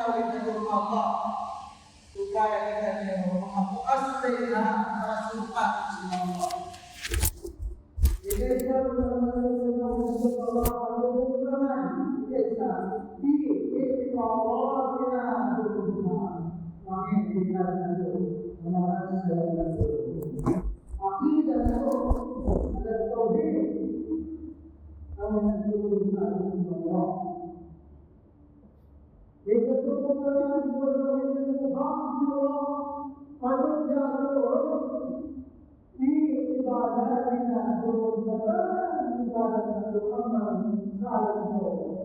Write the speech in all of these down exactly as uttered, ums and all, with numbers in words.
Kita Allah. Supaya kita ini mahapuas dayn ha surga' sin Allah. Jadi, kita berdoa kepada Allah, kita di, di Allah, kita berdoa. Amin. Kita berdoa. Aqidah itu adalah tauhid. Amin. Allah. Ikaw, pagkakas mo, pagkakas mo, pagkakas mo, pagkakas mo, في عباداتنا، عبادة محمد صلى الله عليه وسلم.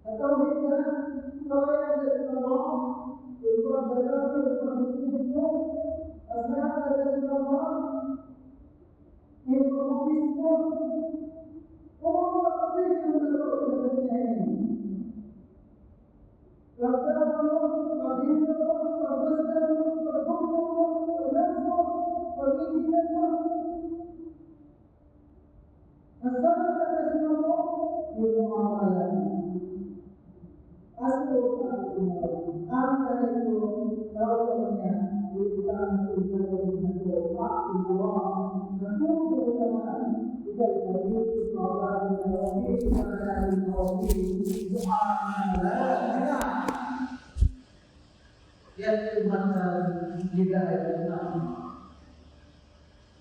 At-tawhid na, kalayan da sin Allah, in pagdadakil, in pagdisiplintu, asahan da sin Allah, in pagdisiplintu, umul pagdisiplintu na ito, in pagdisiplintu. Pagdadakil, pagdisiplintu, pagdisiplintu, pagdisiplintu, pagdisiplintu. Nasaan na kasi ako? Yung mga pangalan. Kasi po, ang pangalan ko, tawag ko niya, yung pangalan ko, yung pangalan ko, Abdullah. Natuto ko naman. Ikaw, sabi ko, sa mga pangalan ko, yung pangalan ko, yung pangalan ko. Yan yung mata, hidayah ng Allah.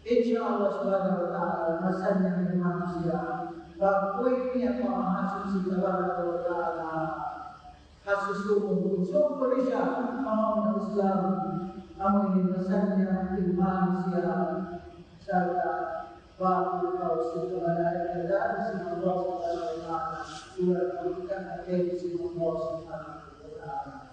Insya Allah subhanahu wa ta'ala, masannyang in manusiya', pagpuy niya pa ha Mahasuchi Tabaraka wa Ta'ala, ha susungun, sumpa' siya, manga Islam, amu in masannyang in manusiya', sarta' bang ikaw sin kamalaikat sin Allah subhanahu wa ta'ala, sulat ang ikan at sin Allah subhanahu wa ta'ala.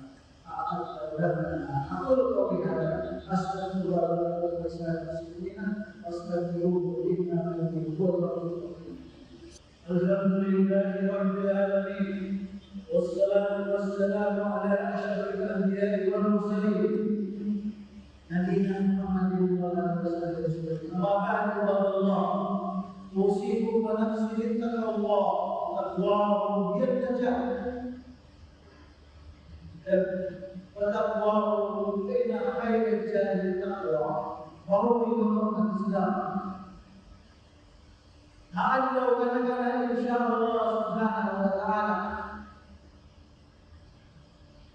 أقول قولي هذا، أستغفر الله لي ولكم ولسائر المسلمين، فاستغفروه إنه هو الغفور الرحيم. الحمد لله رب العالمين، والصلاة والسلام على أشرف الأنبياء والمرسلين، نبينا محمد وعلى آله وصحبه أجمعين. أما بعد، عباد الله، أوصيكم ونفسي بتقوى الله، تقوى ربي النجاة. Fataqwa, fa inna khayra zadi taqwa. Manga kaibigan ku ha Islam, ha adlaw kana-kana, insya Allah subhanahu wa ta'ala,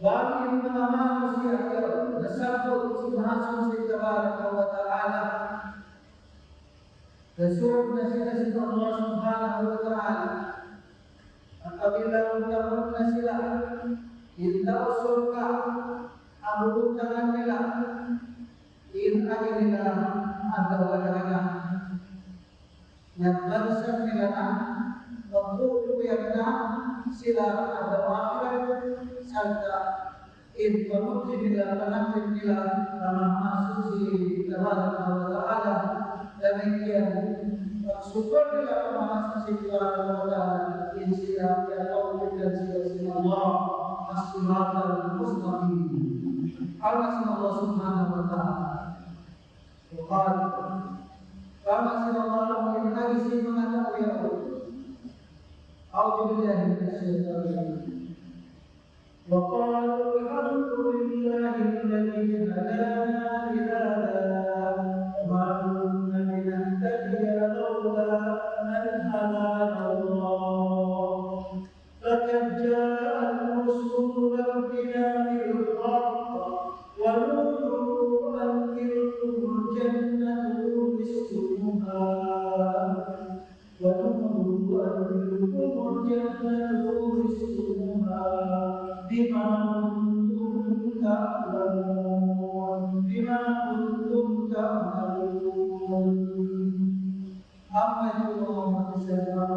bang in manga manusiya' yaun nasabbut sin Mahasuchi Tabaraka wa Ta'ala, nasūd na sila sin Allah subhanahu wa ta'ala. Apabila untahun na sila, in tau surga', amu untahan nila, in agi nila adlaw akhirat. Nagbansa nila na, magpupuyag na sila adlaw akhirat, sarta' in pamudji nila, panangkil nila, pa Mahasuchi Tabaraka wa Ta'ala. Damikkiyan, pagsukul nila pa Mahasuchi Tabaraka wa Ta'ala, in sila, kiyatawfikan sila sin Allah, as-siratal mustaqim. Parman sin Allah subhanahu wa ta'ala. Wa qala, parman sin Allah, in agi sin manga tau yaun. أعوذ بالله من الشيطان الرجيم. وقالوا الحمد لله الذي هدانا لهذا وما كنا لنهتدي لولا أن هدانا الله لقد جاءت رسل ربنا بالحق ونودوا أن تلكم الجنة أورثتموها ونودوا أن الجنة أورثتموها بما كنتم تعملون، بما كنتم تعملون. Amu yadtu, manga umat Islam,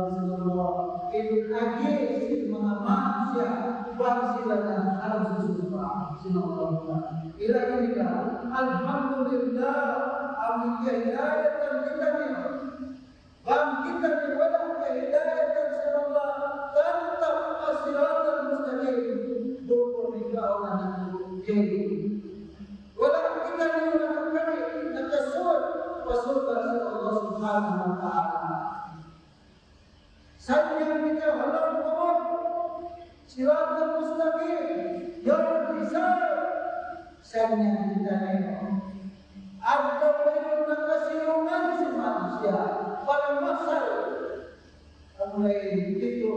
in agi sin manga manusiya' bang sila nakaharap sin surga' sin Allah Ta'ala. Ila ini ka, alhamdulillah, amu in kahidayatan kita niya. Bang kita ini wala' kahidayatan sin Allah, tantang pa siratal mustaqim, bukun ikaw na nagtutupin. Wala' kita ini nakakari, nakasud pa surga' sin Allah Subhanahu wa Ta'ala. Sa' in kita ha lawm kubul, siratal mustaqim, yawmal hisab. Sa' in kita ini, adlaw wayruun nakasilungan sin manusiya', padang mahsar. Amuna in pitu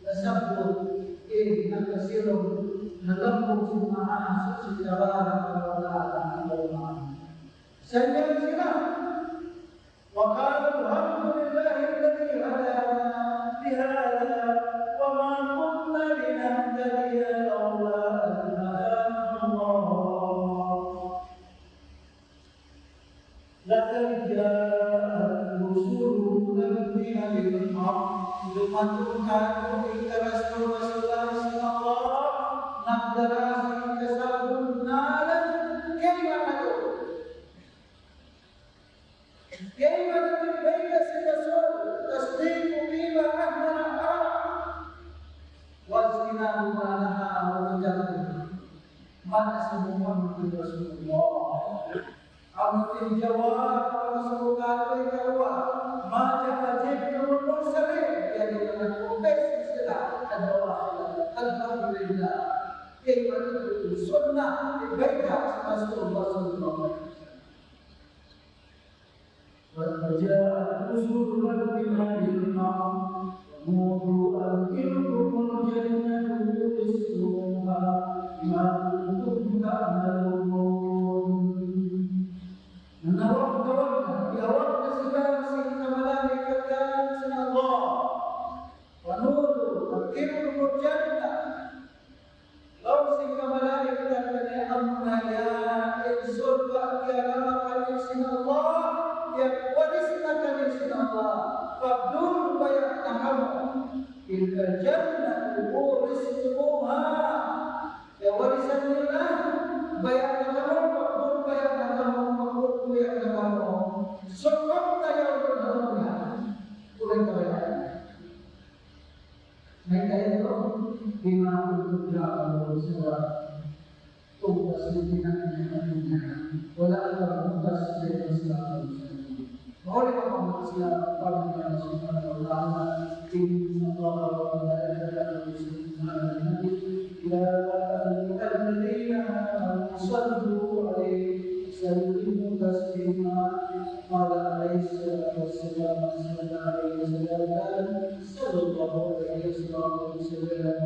nasabbut in nakasilung ha lambung sin Mahasuchi Tabaraka wa Ta'ala. Sa' in sila, وقالوا الحمد لله الذي هدانا لهذا وما كنا لنهتدي لولا أن هدانا الله لقد جاءت رسل ربنا بالحق. Dumatung kātu' in rasul-rasul sin Allah, nagdara sin kasabunnalan. Kayma natu'? Kayma natu' in bayta' sin Rasul, تصديق فيما أخبر الآباء واجتناب ما نهى عنه الأجداد. Maana sin Muhammad Rasulullah. Amu in jawab pa manga surukalu ikaruwa, ما جاء جميع المرسلين, yari na nagkumpis sila, الدواخلة. Alhamdulillah. Kayma natu' in sunnah, in bayta' sin Rasulullah sallallahu alayhi wasallam. وجاءت رسل ربنا بالحق ونودوا أن ادخلوا الجنة أورثتموها بما كنتم تعملون. Nanawag-tawag na, tiyawag na sila sin kamalaykatan sin Allah. ونودوا أن ادخلوا الجنة. Laung sin kamalaykatan kaniya, amuna ya in surga' kiyaramakan niyu sin Allah, ya waris na kaniyu sin Allah. Pagdun baya' na kamu. تلك الجنة أورثتموها. Ya warisan niyu na, baya' na kamu, pagdun baya' na kamu, pagdun baya' na kamu. Surga' ta yaun na. Kulang ka baya'. Mayta' yadtu? بما كنتم تعملون, sabab tungbas sin pagkahi niyu. Wala' kamu tungbas sin Islam. Mahuli pa kamu Islam, parman sin Allah Subhanahu wa Ta'ala, إن الله وملائكته يصلون على النبي، يا أيها الذين آمنوا صلوا عليه وسلموا تسليما. قال عليه الصلاة والسلام، من صلى علي صلاة، صلى الله عليه وسلم.